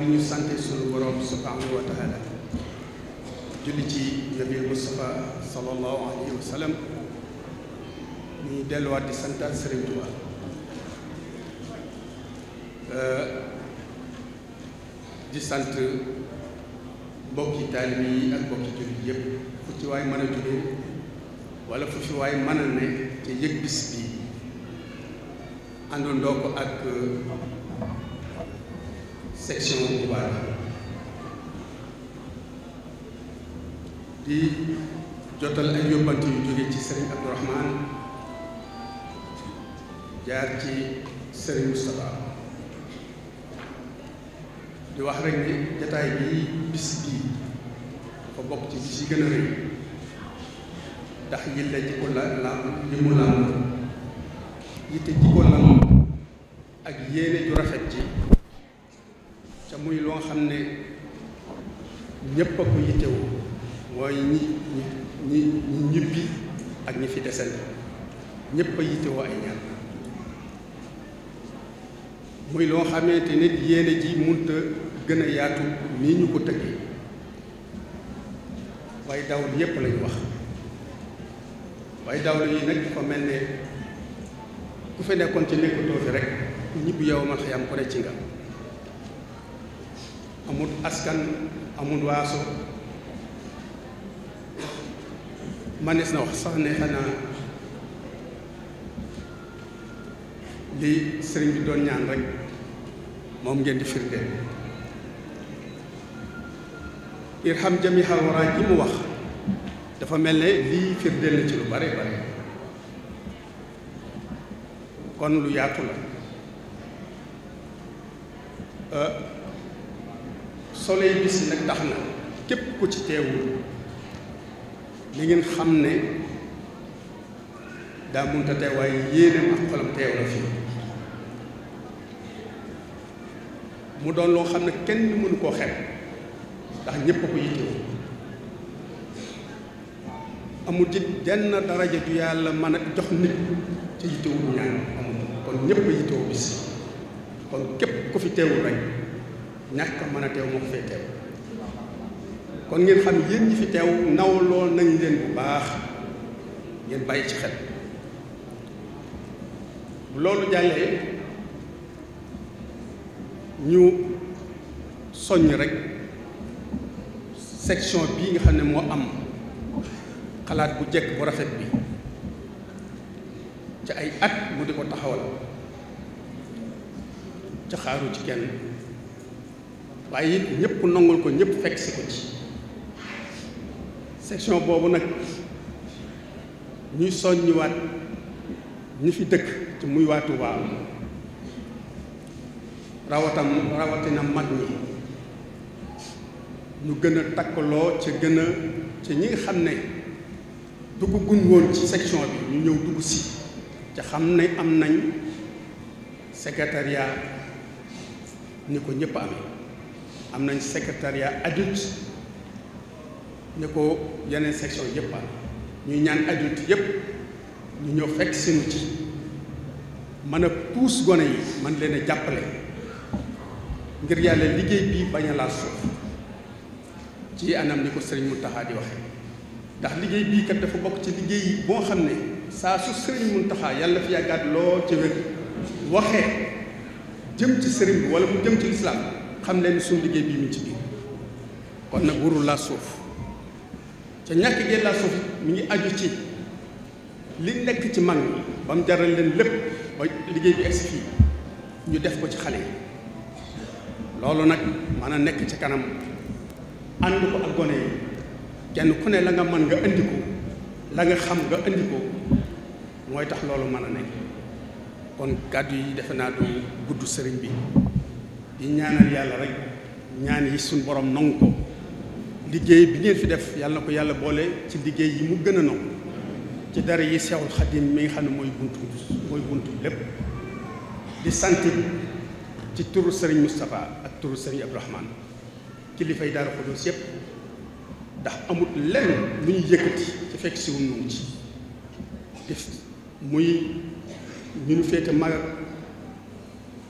bi ñu sante sunu borom subhanahu wa taala julli ci nabi Mustafa sallallahu alayhi wa sallam ñu delluwaat di santaat Sëriñ Tuubaa di sant mbokki taalibe yi ak mbokki jullit yépp fu ci waay mën a jóge wala fu ci waay mën a ne te yëg bis bi àndandoo ko ak section Touba di jotal ay yóbbante yu jóge ci Sëriñ Abdourahmane jaar ci Sëriñ Moustapha di wax rek ni jataay bi bis bii dafa bokk ci bis yi gën a rëy ndax yilla ji ko li mu làmb yitte ji ko làmb ak yéene ju rafet ji ca muy loo xam ne ñépp a ko yittewoo mooy ñi ñibbi ak ñi fi desandi ñépp a yittewoo ay ñaan muy loo xamante nit yéene ji munta gën a yaatu nii ñu ko tëggee waaye dawlu yépp lañu wax waaye dawlu yi nag dafa mel ne ku fi nekkoon ci nekkatoo fi rek ñibbi yow ma xiyam ko ne ci nga amul askan amul waaso manees na wax sax ne xanaa li sëriñ bi doon ñaan rek moom ngeen di firndeel irham jamihal wara ji mu wax dafa mel ne lii firndeel na ci lu bare bare kon lu yaatu la soleil bis nag tax na képp ku ci teewul li ngeen xam ne daa munta teew waaye yéeneem ak xolam teew la fii mu doon loo xam ne kenn mënu koo xeeb ndax ñépp a ko yittewoo amul ci jenn daraja ju yàlla mën a jox nit ci yittewul ñaan amul kon ñépp a yittewoo bis kon képp ku fi teewul rek ñàkk a mën a teew moo ko fay teew kon ngeen xam yéen ñi fi teew nawloo nañ leen bu baax ngeen bàyyi ci xel bu loolu jàllee ñu soññ rek section bii nga xam ne moo am xalaat bu jekk bu rafet bi ci ay at mu di ko taxawal ca xaaru ci kenn waaye it ñëpp nangul ko ñëpp fekk si ko ci section boobu nag ñuy soññiwaat ñi fi dëkk ci muy waa Touba rawatina mag ñi ñu gën a takkaloo ca gën a ca ñi nga xam ne dugg guñ woon ci section bi ñu ñëw dugg si ca xam ne am nañ secrétariat ni ko ñëpp amee am nañ secrétariat adulte ni ko yeneen section yëpp am ñuy ñaan adulte yëpp ñu ñëw fekk sinu ci mën a puus gone yi man leen a jàppale ngir yàlla liggéey bii bañ a laal suuf ci anam ni ko sëriñ Mountakha di waxe ndax liggéey bii kat dafa bokk ci liggéey yi boo xam ne saa su sëriñ Mountakha yàlla fi yàggaat lool ci wér waxee jëm ci sëriñ bi wala mu jëm ci lislaam xam leen suñu liggéey bii mu ci biir kon nag warul laa suuf ca ñàkk gee laa suuf mi ngi aju ci li nekk ci mag ñi ba mu jaral leen lépp ba liggéey bi egsi fii ñu def ko ci xale yi loolu nag mën a nekk ci kanam ànd ko ak gone yi kenn ku ne la nga mën nga indi ko la nga xam nga indi ko mooy tax loolu mën a nekk kon kàddu yi defe naa du gudd sëriñ bi di ñaanal yàlla rek ñaan yi suñ borom nangu ko liggéey bi ngeen fi def yàlla na ko yàlla boole ci liggéey yi mu gën a nangu ci dara yi Seexul Xadim mi nga xam ne mooy buntu lépp di sant ci turu sëriñ Moustapha ak turu sëriñ Abdourahmane kilifay Daaru Xudoos yépp ndax amut lenn lu ñu yëkkati ci fekk si wuñ noonu ci def muy ñu nu féete mag ak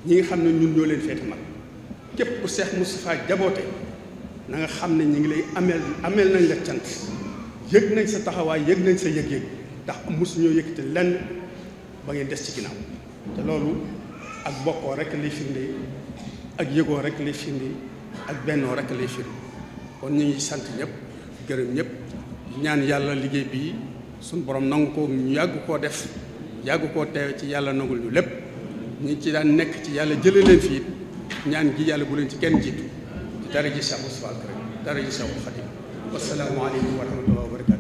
ñi nga xam ne ñun ñoo leen féete mag képp ku Cheikh Moustapha jaboote na nga xam ne ñu ngi lay ameel nañ la cant yëg nañ sa taxawaay yëg nañ sa yëg-yëg ndax mosuñoo yëkkati lenn ba ngeen des ci ginnaaw te loolu ak bokkoo rek lay firnde ak yëgoo rek lay firnde ak bennoo rek lay firnde kon ñu ngi sant ñëpp gërëm ñëpp ñaan yàlla liggéey bii suñu borom nangu ko ñu yàgg koo def yàgg koo teew ci yàlla nangul ñu lépp ñi ci daan nekk ci yàlla jële leen fii ñaan gi yàlla bu leen ci kenn jiitu dara ji Cheikh Moustapha Al Karim dara ji Cheikh Khadim wassalaamu aleykum wa rahmatullahi wa barakatu